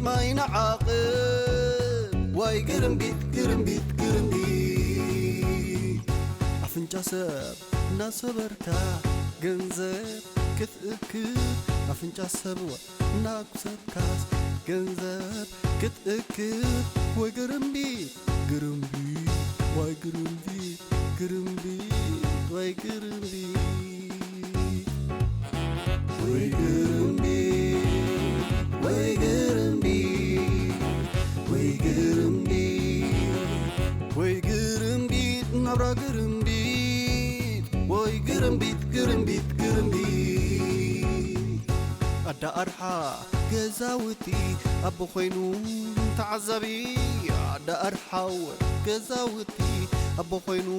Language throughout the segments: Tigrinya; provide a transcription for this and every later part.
ማይ ንዓቕብ ወይ ግርምቢጥ፣ ግርምቢጥ፣ ግርምቢጥ። ኣፍንጫ ሰብ እናሰበርካ ገንዘብ ክትእክብ፣ ኣፍንጫ ሰብ እናኩሰብካስ ገንዘብ ክትእክብ። ወይ ግርምቢጥ፣ ግርምቢጥ፣ ወይ ግርምቢጥ፣ ግርምቢጥ፣ ወይ ግርምቢጥ። ወይ ግርምቢጥ፣ ወይ ግርምቢጥ፣ ወይ ግርምቢጥ፣ ወይ ግርምቢጥ፣ ናብራ ግርምቢጥ። ወይ ግርምቢጥ፣ ግርምቢጥ፣ ግርምቢጥ። ኣዳ ኣርሓ ገዛውቲ ኣቦ ኮይኑ ተዓዛቢ። ኣዳ ኣርሓ ገዛውቲ ኣቦ ኮይኑ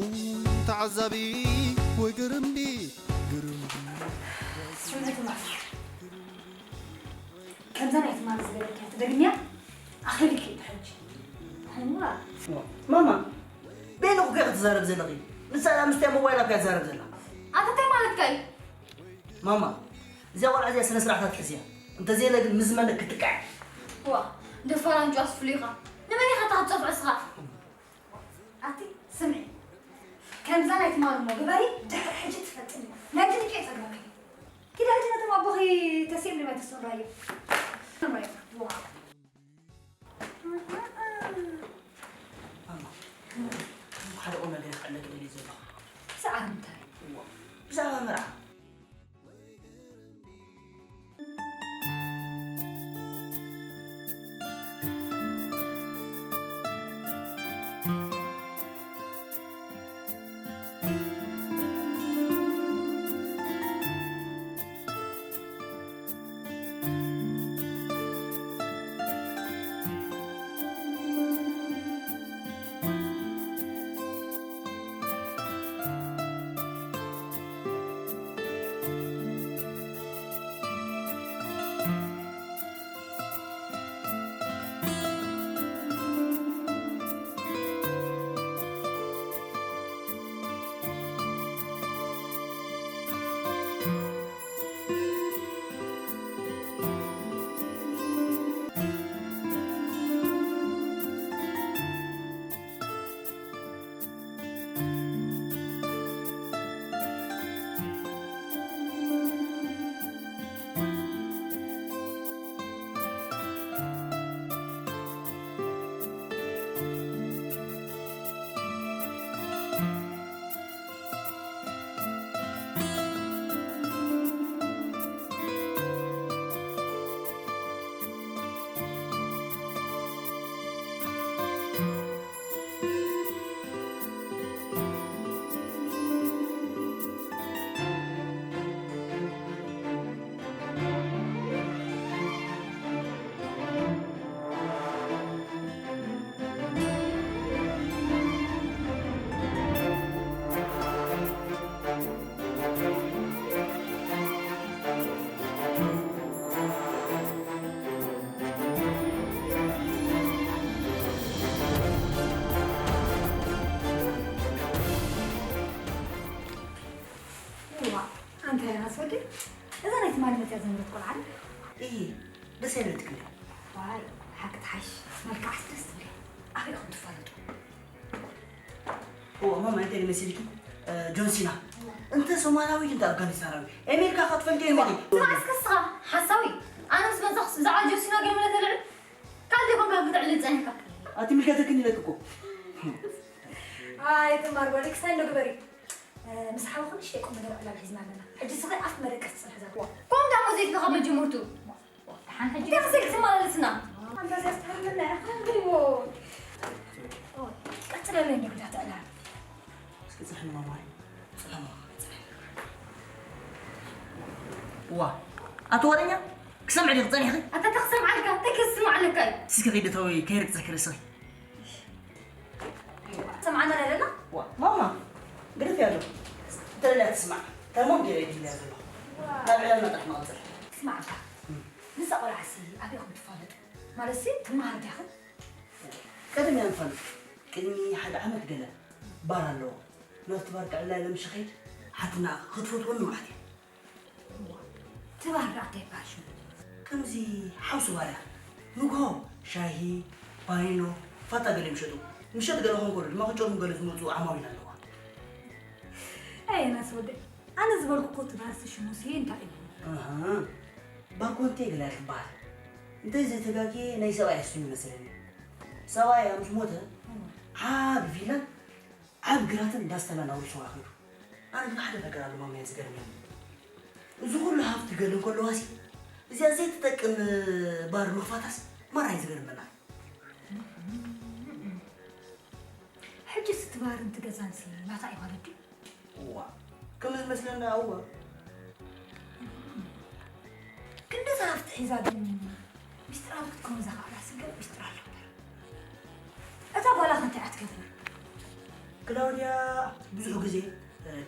ተዓዛቢ። ወይ ግርምቢጥ፣ ግርምቢጥ። ስምዒት ማለት ከምዛ ናይ ትማሊ ዝበለኪያ ትደግምያ? ኣኺልኪ ሕጂ። እዋ። ማማ፣ በይንኹ ከ ክትዛረብ ዘለኺ? ንሳ እያ ምስቲ ሞባይል ኣብያ ትዛረብ ዘላ። ኣታ እንታይ ማለትካ እዩ? ማማ፣ እዚኣ ቆልዓ እዚኣ ስነ ስርዓት ኣትሕዝያ። እንተዘየለ ግን ምስ መን ክትጥቃዕ? ዋ፣ ደፋር ኣንጭዋ ስፍሉ ኢኻ። ንመን ኢኻ እታ ክትጸፍዖ እስኻ? ኣቲ ስምዒ፣ ከምዛ ናይ ትማሊ እሞ ግበሪ፣ ድሕሪ ሕጂ ትፈልጥኒ። ናይ ድንቂ የጸግመኪ። ኪዲ ሕጂ ነቶም ኣቦኺ ተስእምኒ ማይ ተስተምራዮ። ተስተምራዮ። ዋ። ማማ፣ ሓደ ቁም ነገር ክሕለኪ ደልየ ዘለኹ። ብዛዕባ ምንታይ? እዋ፣ ብዛዕባ መርዓ። እዋ፣ ኣንታ የናስ ወዲ፣ እዛ ናይ ትማሊ መፅያ ዘምረት ቆልዓ ድያ? እይ፣ ደስ ኣይበለትክን ድያ? ዋይ፣ ሓቂ ትሓሽ፣ መልክዓስ ደስ ትብል እያ። ኣበይ ኢኹም ትፋለጡ? እዋ፣ ማማ፣ እንታይ መሲልኪ? እ፣ ጆን ሲና። እንተ ሶማላዊ፣ እንተ ኣፍጋኒስታናዊ። ኣሜሪካ ከ ትፈልጥዮ ኢኺ? ስማዕ እስከ ንስኻ፣ ሓሳዊ። ኣነ ምስ መጻኹስ ብዛዕባ ጆን ሲና ገለ መለ ተልዕል? ካልእ ደይኮንካ ክትዕልል ጸኒሕካ። ኣቲ ሚልካ ተክኒ ኢለኪ እኮ። ኣይ፣ ትማል ጓል፣ ክስታይ እንዶ ግበሪ። እ፣ ምስ ሓውኺ ንእሽተይ ቁም ነገር ዕላል ሒዝና ኣለና። ሕጂ ንስኺ ኣፍ መደቀሲ ጽንሒ ዘርግሒ። ከምኡ ደኣ እሞ ዘይትለኻ መጀመርቱ። ደሓን ሕጂ እንታይ ክስል ትመላለስና? ኣንታ እዚኣ ዝተሃርመና እያ። ከምኡ እዎ። ኦ፣ ቀጽለለይ እንዶ ግዳ ትዕላል። እስኪ ጽንሒ ማማይ። ጽንሒ ማማ። ዋ፣ ኣቲ ወረኛ፣ ክሰምዕ ዲኺ ጸኒሕኺ? ኣታ እንታይ ክሰምዓልካ? እንታይ ክስምዓለካ እዩ? እስኪ ኺዲ ተወይ፣ ከይርግጸኪ ርእስኺ። ሰምዓና ኣለና? ዋ፣ ማማ፣ ግደፍያ ኣሎ። እንተደልያ ትስማዕ። ተሞን ገይረ ይድልያ ዘለኹ። ናብ ዕላልና ጥራሕ ንቐጽል። ስማዕ እባ። እም። ንዛ ቆልዓሲ ኣበይ ኢኹም ትፋለጡ? ማለትሲ ትመሃር ዲያኺ? ቀደም ኢና ንፋለጥ። ቅድሚ ሓደ ዓመት ገለ ባር ኣለዎ። ናብቲ ባር ክዕልላ ኢለ ምስ ኸይድ፣ ሓንትና ክትፈትወኒ ማለት እያ። እዋ፣ እቲ ባር ደኣ እንታይ ይበሃል ሽሙ? ከምዚ ሓውሲ ባር እያ። ንግሆ ሻሂ፣ ባኒኖ፣ ፋታ ገለ ይሸጡ። ምሸት ገለ ኾንኮሉ ድማ ክጨኑ ገለ ዝመፁ ዓማዊል ኣለዋ። ኣይ ናስ ወደ ኣነ ዝበልኩ እኮ እቲ ባርሲ ሽሙ ሲ እንታይ እዩ? ኣሃ፣ ባኮንቴ ገለ ትበሃል። እንተ ዘይተጋግየ ናይ ሰብኣይ እሱ ይመስለኒ። ሰብኣይ ምስ ሞተ ዓቢ ቪላን ዓቢ ግራትን እንዳስተላን ኣውሪስዋ ከይዱ። ኣነ ግን ሓደ ነገር ኣሎ ማማየ ዝገርመኒ። እዚ ኩሉ ሃፍቲ ገለ እንከለዋሲ እዚኣ ዘይትጠቅም ባር ምኽፋታስ ማራ እዩ ዝገርመና። ሕጅስ እቲ ባርን እቲ ገዛንሲ ናታ እዩ ማለት ድዩ? እዋ ከም ዝመስለና እዋ ክንደዛ ሃፍቲ ሒዛ ግን ሚስጥራዊ ክትከውን ዘኽኣላ ስገር ሚስጥር ኣሎ እምበር እዛ ጓላ ከ እንታይ እያ ትገብር? ክላውድያ ብዙሕ ግዜ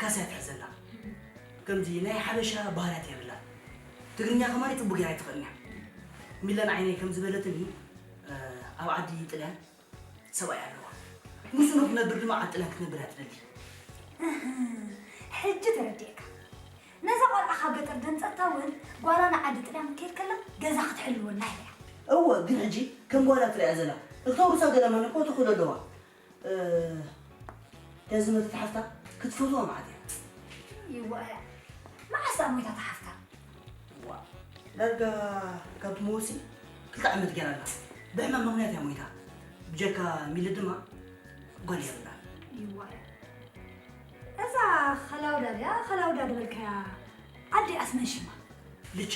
ካሳ ትሕዘና። ከምዚ ናይ ሓበሻ ባህርያት የብላን። ትግርኛ ከማን ጽቡቅ ጌራ ኣይትኽእልን እያ። ሚለን ዓይነይ ከም ዝበለትኒ ኣብ ዓዲ ጥልያን ሰብኣይ ኣለዋ። ምስኡ ንክትነብር ድማ ዓጥለን ክትነብር እያ ትደሊ። ሕጂ ተረዲእካ። ነዛ ቆልዓ ካብ ገጠር ደምፀታ እውን ጓላ ንዓዲ ጥልያን ክትከይድ ከላ ገዛ ክትሕልወና ኢላ እያ። እወ ግን ሕጂ ከም ጓላ ትሪኣ ዘላ ንክተውርሳ ገለ መን እኮ ትኽእሎ ኣለዋ። እታ ዝመተት ሓፍታ ክትፈትዋ መዓት እያ። ይዋ እያ። መዓስ እያ ሞይታ እታ ሓፍታ? ዋ ዳርጋ ካብ ትመውሲ ክልተ ዓመት ገይራ ኣላ። ብሕማም ምኽንያት እያ ሞይታ። ብጀካ ሚሊ ድማ ጓል የብላን። ይዋ እያ። እዛ ኸላውዳ ድያ ኸላውዳ ዝበልካያ ዓዲ ኣስመን ሽማ? ልቻ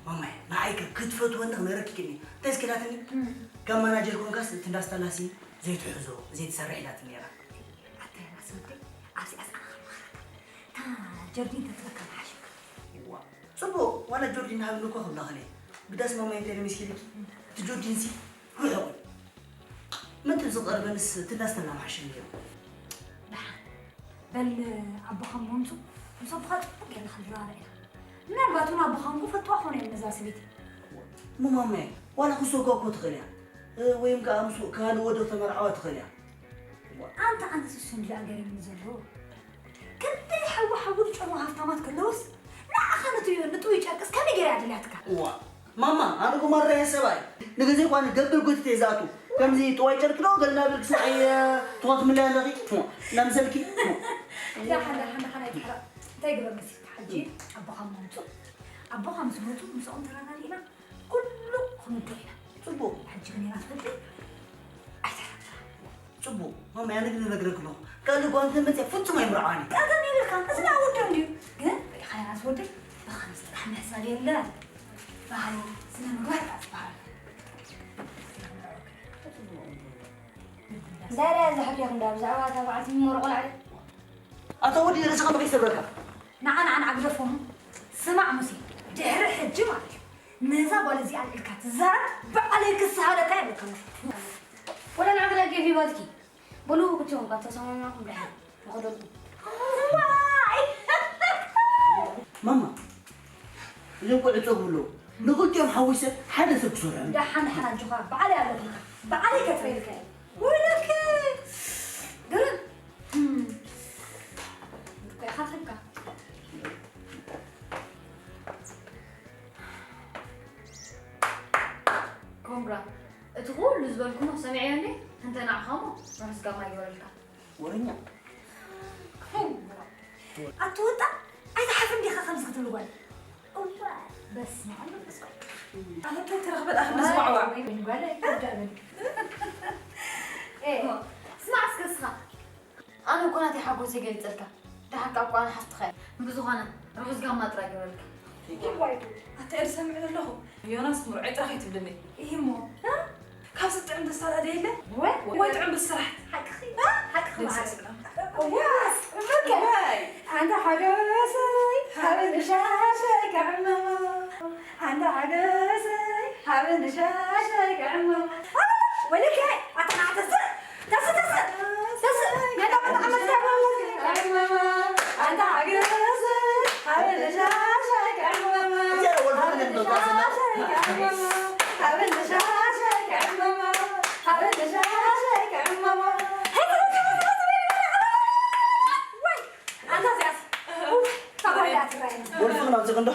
ማማይ ንዓይ ከ ክትፈትወኒ ክነግረኪ ክኒ እንታይ ስኪላትኒ? ከም ማናጀር ኮንካስ እቲ እንዳስታላሲ ዘይትሕዞ ዘይትሰርሕ ኢላትኒ ነይራ። ኣታ ያናስ ወደይ ኣብዚኣስ ኣነ ክመኽረካ እታ ጀርዲን ተትበካ ምሓሸካ። ዋ ጽቡቕ ዋላ ጆርዲን ሃብኒ እኮ ክብላ ከለ ግዳስ ማማይ እንታይ ደሚስ ኪልኪ እቲ ጆርዲን ሲ ርሑቕ እዩ። ምንትን ዝቐርበንስ ትላስተና ማሕሽን ነይሩ። ደሓን በል ኣቦኻ ምምፁ ምስ ኣቦኻ ፅቡቅ ጌርና ክንዘራረብ ኢና። ምናልባት እውን ኣቦኻ እንኮ ፈትዋ ክኾነ እዮም ነዛ ሰበይቲ። እሞ ማማየ ዋላ ክሰጓ እኮ ትኽእል እያ። ወይም ከዓ ምስ ካልእ ወዶ ተመርዓዋ ትኽእል እያ። ኣንታ ኣነስ እሱ እንድኣ ገሪሙኒ ዘሎ። ክንደይ ሓዊ ሓዊ ዝጨንዋ ሃፍታማት ከለውስ ንዓኻ ንትዮ ንጥውይ ጨርቅስ ከመይ ገይራ እያ ደልያትካ? እዋ ማማ ኣነ ጉማረ እየ ሰብኣይ ንግዜ እኳ ንገብር ጎቲተ እየ ዝኣቱ ከምዚ ጥዋይ ጨርቂ ዶ ገለ ናብል ክስምዐይ ትኾትምለይ ኣለኺ እናምሰልኪ ዳሓን ዳሓን ዳሓን ኣይትሕረቕ እንታይ ግበር መሲልካ ሕጂ ኣቦኻ መምፁ ኣቦኻ ምስ መፁ ምስኦም ተረዳዲእና ኩሉ ክንውድኦ ኢና። ጽቡቕ። ሕጂ ግን ኢና ትፈልጢ? ኣይተረድራ። ጽቡቕ። ማማ ኣነ ግን እነግረኪ ኣለኹ። ካልእ ጓል እንተመጽያ ፍጹም ኣይምርዓዋን እየ። ጸገም የብልካን። እዚ ናይ ወዲ እንድዩ። ግን ርኢኻያ ናስ ወደይ ብኸምዚ ጥራሕ ምሕሳብ የለን። ባህሊ ስነ ምግባር እያ ዝበሃል። ዛርያ ዝሕልየኹም ዳ ብዛዕባ እታ በዓልቲ ሚሞሪ ቆልዓ ድያ? ኣታ ወዲ ርእስኻ መኺስ ተብረካ። ንዓ ንዓ ንዓ ግደፎም። ስማዕ ሙሴ፣ ድሕሪ ሕጂ ማለት እዩ ነዛ ጓል እዚኣ ኣልዒልካ ትዛረብ ባዕለይ ክስሃለካ የብልካን። ወላ ንዓ ግዳ ጌፍ ይባትኪ። በሉ ክልቲኹም እኳ ተሰማሚዕኩም ድሓን ንኸደልኩም። ማማ እዞም ቆልዑ ጸጉሪ ኣለዎም ንኽልቲኦም ሓዊሰ ሓደ ሰብ ክሰርሖም። ደሓን ደሓን ኣጆኻ ባዕለይ ኣለኹልካ ባዕለይ ከጽርየልካ እየ። ወይለከ ግርም ብርኮ ኢኻ ትሕብካ። ኮንግራ እቲ ኩሉ ዝበልኩሞ ሰሚዐዮ እንዴ እንተ ንዓኻ እሞ ርሑስ ጋማ ይግበረልካ። ወረኛ ኮንግራ ኣቲ ወጣ ኣይትሓፍር እንዲኻ ከምዚ ክትብል ጓል እዋ በስመ ኣብ መንፈስ ቅዱስ ኣፈታይ ተረኽበ ደኣ ክንዲ ዝዋዕዋዕ ወይ ጓል ኣይከብዳ በል ስማዕ እስከ እስኻ ኣነ እኮ ናተይ ሓጎሰይ ገሊፀልካ ደሓር ካብ ቋና ሓፍትኻ እያ ብዝኾነ ርሑስ ጋማ ጥራይ ገበረልካ ዋይዱ ኣታ እየ ዝሰምዕ ዘለኹ ዮናስ ምርዖይ ጥራሕ ኣይትብልኒ እሞ ካብዚ ጥዕም ደስታ ዳ የለ ወይ ወይ ጥዕም ብስራሕ ሓቅኺ ሓቅኺ ዋስ እምበርከ ኣንታ ሓገሰይ ሓበን ሻሸይ ከዕመማ ኣንታ ሓገሰይ ሓበን ሻሸይ ከዕመማ ወለከ ኣታ ተስእ ተስእ ተስእ ተስእ ነዳ መጣ ዓመት ከዕመማ ኣንታ ሓገሰይ ሓበን ሻሸይ ከዕመማ ወልፍኽን ኣውፂኽን ዶ?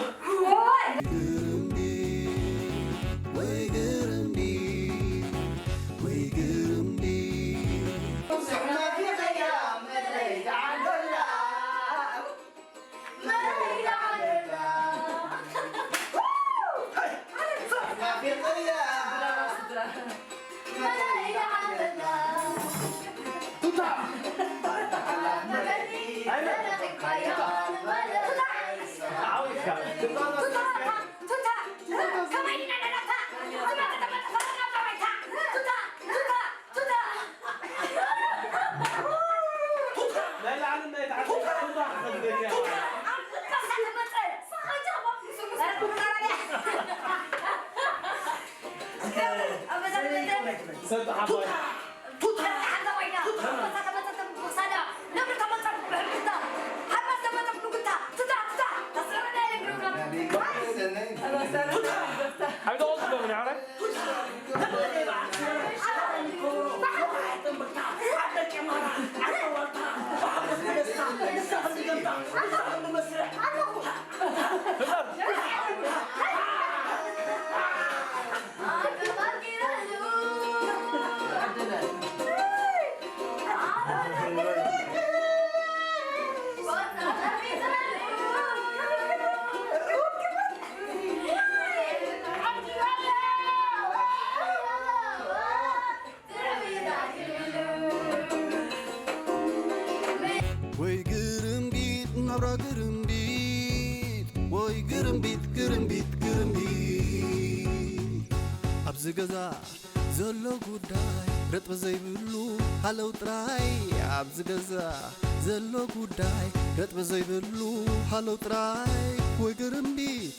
ሰብ ሓባይ። ቱታ ሓዛ ኮይና፣ ቱታ መጻ ተመጸ ተምሳዳ፣ ነብሪ ተመጸ ብሕብታ፣ ሓማስ ተመጸ ብሉግታ፣ ቱታ፣ ቱታ፣ ተስረና ይነግሩና። ቱታ። ዓብዲ ቆልቲ ዶ ምን ዓረ? ወይ ግርምቢጥ ናብራ ግርምቢጥ ወይ ግርምቢጥ ግርምቢጥ ግርምቢጥ ኣብዚ ገዛ ዘሎ ጉዳይ ረጥቢ ዘይብሉ ሃለው ጥራይ ኣብዚ ገዛ ዘሎ ጉዳይ ረጥቢ ዘይብሉ ሃለው ጥራይ ወይ ግርምቢጥ